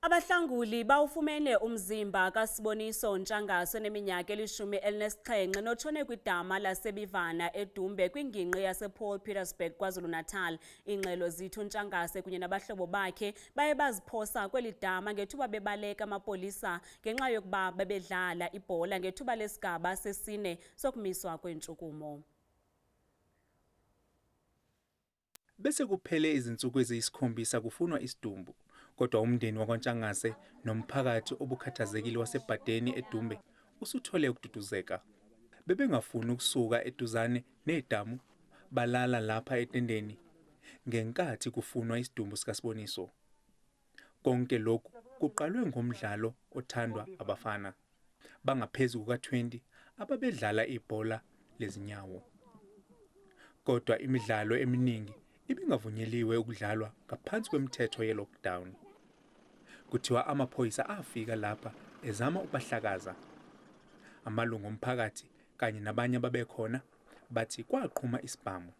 Abahlanguli bawufumene umzimba kaSiboniso Ntshangase oneminyaka eli-17 notshone kwidama laseBivana eDumbe kwingingqi yasePaul Pietersburg KwaZulu-Natal. Iingxelo zithi uNtshangase kunye nabahlobo bakhe baye baziphosa kweli dama ngethuba bebaleka amapolisa ngenxa yokuba bebedlala ibhola ngethuba lesigaba sesine sokumiswa kwentshukumo. Bese kuphele izinsuku eziyisikhombisa kufunwa isidumbu, kodwa umndeni wakwaNtshangase nomphakathi obukhathazekile waseBhadeni eDumbe usuthole ukududuzeka. Bebengafuni ukusuka eduzane nedamu, balala lapha etendeni ngenkathi kufunwa isidumbu sikaSiboniso. Konke lokhu kuqalwe ngomdlalo othandwa abafana. Bangaphezu kuka-20 ababedlala ibhola lezinyawo. Kodwa imidlalo eminingi ibingavunyeliwe ukudlalwa ngaphansi kwemithetho ye-lockdown. Kuthiwa amaphoyisa afika lapha ezama ukubahlakaza. Amalungu omphakathi kanye nabanye ababekhona bathi kwaqhuma isibhamu.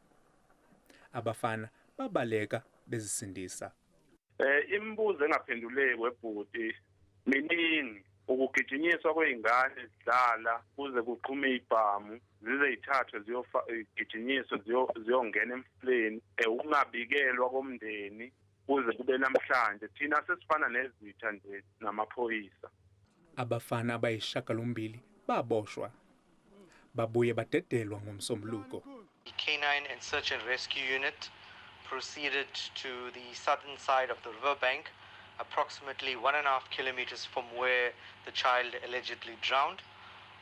Abafana babaleka bezisindisa. Imibuzo engaphenduleki webhuti miningi, ukugijinyiswa kwey'ngane zidlala kuze kuqhume ibhamu, zize yithathwe ziyogijinyiswe ziyongena emfuleni, ukungabikelwa komndeni kuze kube namhlanje. Thina sesifana nezitha nje namaphoyisa. Abafana abayisishiyagalombili baboshwa, babuye badedelwa ngoMsombuluko. The K9 and search and rescue unit proceeded to the southern side of the riverbank, approximately 1.5 kilometers from where the child allegedly drowned.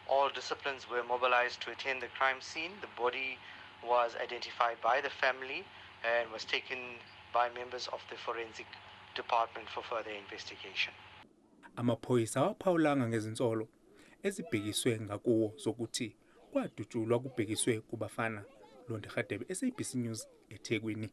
All disciplines were mobilized to attend the crime scene. The body was identified by the family and was taken by members of the forensic department for further investigation. Amaphoyisa awaphawulanga ngezinsolo ezibhekiswe ngakuwo zokuthi kwadutshulwa kubhekiswe kubafana. Londi Hadebe, SABC News, eThekwini.